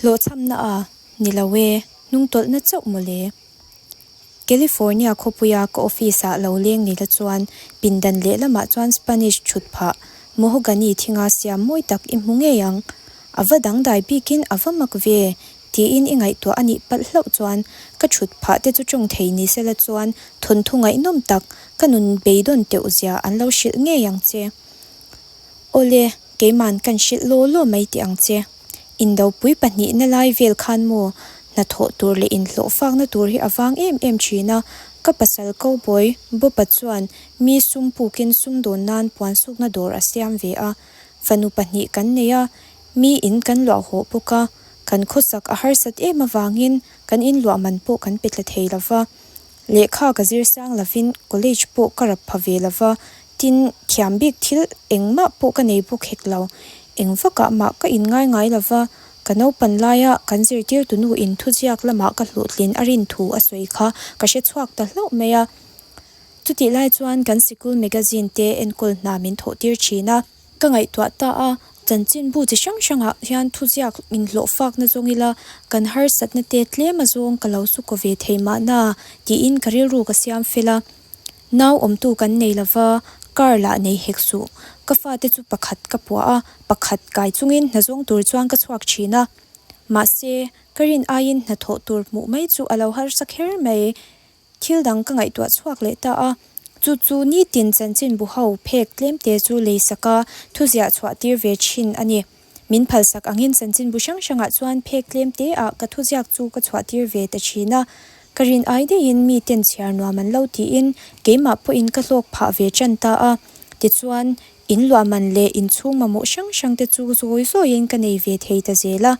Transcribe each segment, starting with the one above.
Hlawhchhamna a ni lo e, hnungtawlhna chauh mawle. California khawpuia ka office-ah lo leng ni la chuan pindan lehlamah chuan Spanish thut phah mahogany thinga siam mawi tak i hmu ngei ang. A va dangdai bikin a va mak ve tiin i ngaihtuah a nih palh hlauh chuan ka thut phah te chu tawng thei ni sela chuan thawnthu ngaihnawm tak ka nun beidawn teuh zia an lo hrilh ngei ang che. Awle, keiman kan hrilh law law mai teh ang che. Indopui pahnihna lai vel khan maw hnathawh tur leh inhlawh fakna tur hi a vang em em thin a, ka pasal cowboy Bob-a chuan mi sum pukin sumdawn nan puan sukna dawr a siam ve a, fanu pahnih kan nei a, mi in kan luah hawh bawk a, kan khawsak a harsat em avangin kan inluah man pawh kan pe tla thei lova. Lehkha ka zir sang lovin college pawh ka rap pha ve lova, tin thiam bik thil engmah pawh ka nei bawk hek lo. Eng vakah mah ka inngai ngai lova, ka naupan laia kan zirtirtu nu in thuziak lamah ka hlawhtlin a rin thu a sawi kha ka hre chhuak ta hlauh mai a. Chutih lai chuan kan sikul magazine te enkawl hna min thawh tir thin a. Ka ngaihtuah ta a, chanchinbu chi hrang hrangah hian thuziak inhlawh fakna zawng ila kan harsatna te tlem azawng ka lo su kaw ve thei mahna tiin ka rilru ka siam fel a. Nau awmtu kan nei lova, car lah nei hek suh. Ka fate chu pakhat ka puah a, pakhat kai chungin hna zawng tur chuan ka chhuak thin a. Mahse, ka rin aiin hnathawh tur hmuh mai chu a lo harsa kher mai. Thil dang ka ngaihtuah chhuak leh ta a, chu chu nitin chanchinbu ho phek tlemte chu leisak a thuziah chhuah tir ve thin a ni. Min phalsak angin chanchinbu hrang hrangah chuan phek tlemte ah ka thuziak chu ka chhuah tir ve ta thin a, ka rin ai daihin miten chhiar nuam an lo tiin keimah pawhin ka hlawk phah ve tan ta a, tichuan in luah man leh inchhung mamawh hrang hrang te chu zawi zawiin ka nei ve thei ta zel a,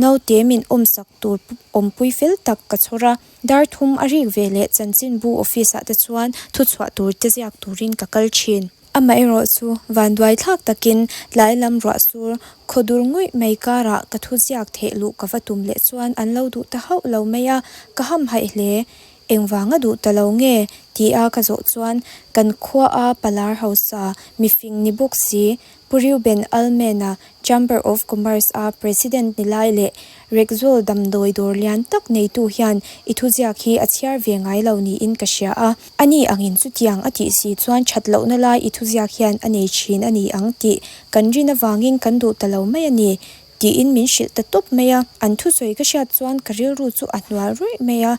naute min awmsak tur awmpui fel tak ka chhawr a. Dar thum a rik ve leh chanchinbu office ah te chuan thuchhuah tur te ziak turin ka kal thin. Amaherawh chu vanduai thlak takin tlai lam ruah sur khaw dur nguih mai karah ka thu ziak theh luh ka va tum leh chuan an lo duh ta hauh lo mai a, ka hamhaih hle. Engvanga duh ta lo nge? ti a ka zawh chuan kan khua a palar hausa mifing ni bawk si Pu Reuben Allman-a Chamber of Commerce-a President ni lai leh Rexall damdawi dawr lian tak neitu hian i thuziak hi a chhiar ve ngai lo niin ka hria a. Ani angin chutiang a tih si chuan that lohna lai i thuziak hian a nei thin a ni ang tih kan rin avangin kan duh ta lo mai a ni, tiin min hrilh ta tawp mai a. An thusawi ka hriat chuan ka rilru chu a hnual ruih mai a,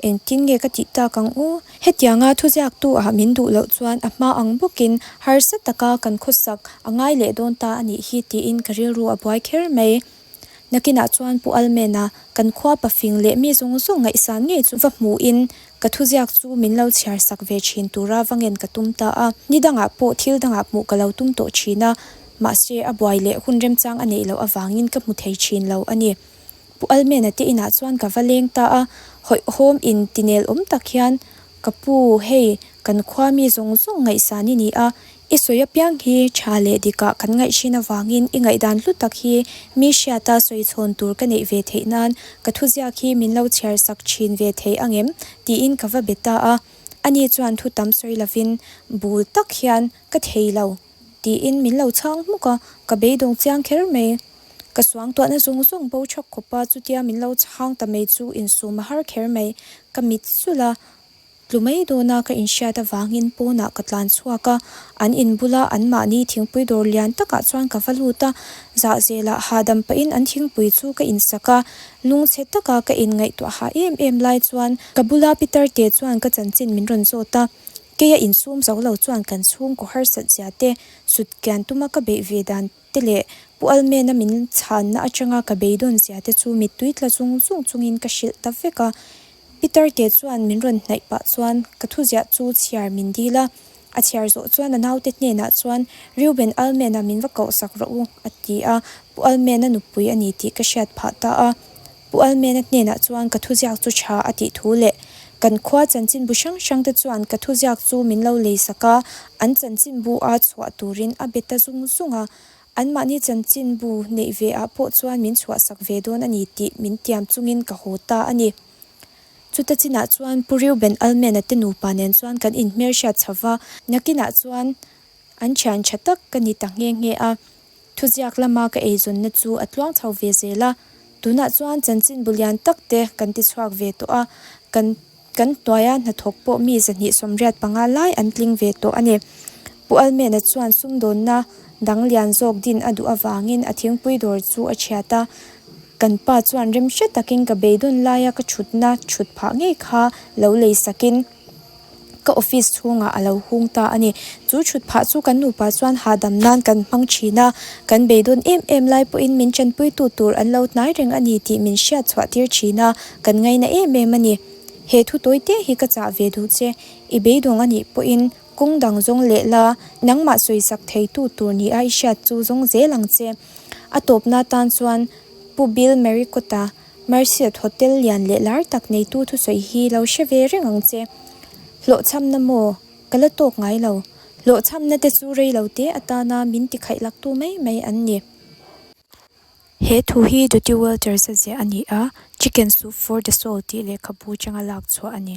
engtin nge ka tih tak ang u? Hetianga thuziaktu ah min duh loh chuan a hma ang bawkin harsa taka kan khawsak a ngai leh dawn ta a nih hi tiin ka rilru a buai kher mai. Nakinah chuan Pu Almena kan khua pafing leh mi zawng zawng ngaihsan ngei chu va hmuhin ka thuziak chu min lo chhiar sak ve thin tura va ngen ka tum ta a. Ni dangah pawh thil dangah hmuh ka lo tum tawh thin a, mahse a buai leh hun remchang a neih loh avangin ka hmu thei thin lo a ni. Pu Almena te inah chuan ka va leng ta a, hawihhawm in tinel awm tak hian, Ka pu, hei, kan khua mi zawng zawng ngaihsan i ni a, i sawi apiang hi tha leh dikah kan ngaihhrin avangin i ngaihdan hlu tak hi mi hriata sawi chhawn tur ka neih ve theih nan ka thuziak hi min lo chhiar sak thin ve thei angem? tiin ka va be ta a. Ani chuan thu tam sawi lovin bul tak hian ka thei lo. Tiin min lo chhang hmuk a, ka beidawng chiang kher mai. Ka suangtuahna zawng zawng bo thak khawp a, chutia min lo chhang ta mai chu insum a har kher mai. Ka mit sulh a, tlu mai dawna ka inhriat avangin pawnah ka tlan chhuak a, an in bula anmahni thingpui dawr lian takah chuan ka va lut a, zahzelah hahdam pahin an thingpui chu ka insak a, lungchhe taka ka inngaihtuah hah em em lai chuan ka bula Peter te chuan ka chanchin min rawn zawt a. Keia insum zo lo chuan kan chhungkaw harsat zia te, sut kian tuma ka beih ve dan te leh Pu Almena min chhanna atanga ka beidawn zia te chu mittui tla zung zung chungin ka hrilh ta vek a. Peter te chuan min rawn hnaih pah chuan ka thuziah chu chhiar min dil a, a chhiar zawh chuan a naute hnenah chuan Reuben Almena min va kohsak rawh u a ti a, Pu Almena nupui a ni tih ka hriat phah ta a. Pu Almena hnenah chuan ka thuziak chu tha a tih thu leh kan khua chanchinbu hrang hrang te chuan ka thuziak chu min lo leisak a, an chanchinbu a chhuah turin a be ta zung zung a, anmahni chanchinbu neih ve ah pawh chuan min chhuahsak ve dawn a ni tih min tiam chungin ka haw ta a ni. Chuta chinah chuan Pu Reuben Almena te nupa nen chuan kan inhmelhriat chho va, nakinah chuan an thian tha tak ka ni ta nghe nghe a. Thuziak lama ka eizawnna chu a tluang chho ve zel a. Tunah chuan chanchinbu lian tak te kan ti chhuak ve tawh a, kan kan hnuaia hnathawk pawh mi 285 lai an tling ve tawh a ni. Pu Almena chuan sumdawnna dang lian zawk din a duh avangin a thingpui dawr chu a thiat a, kan pa chuan remhre takin ka beidawn laia ka thutna thut phah ngei kha lo lei sakin, Ka office chhungah a lo hung ta a ni. Chu thut phah chu kan nupa chuan hahdam nan kan hmang thin a, kan beidawn em em lai pawhin min tanpuitu tur an lo hnai reng a ni tih min hriat chhuah tir thin a, kan ngaina em em a ni. He thu tawi te hi ka chah ve duh che, i beidawng a nih pawhin kawng dang zawng leh la, nangmah sawisak theitu tur ni a i hriat chu zawng zel ang che. A tawpna tan chuan Pu Bill Maricota, Marriott Hotel lian leh lar tak neitu thusawi hi lo hre ve reng ang che. Hlawhchhamna maw? Ka la tawk ngai lo. Hlawhchhamna te chu rei lo te atana min tikhaih laktu mai mai an ni. He thu hi Dottie Walters a ziah a ni a, Chicken Soup for the Soul tih lehkhabu changa lak chhuah a ni.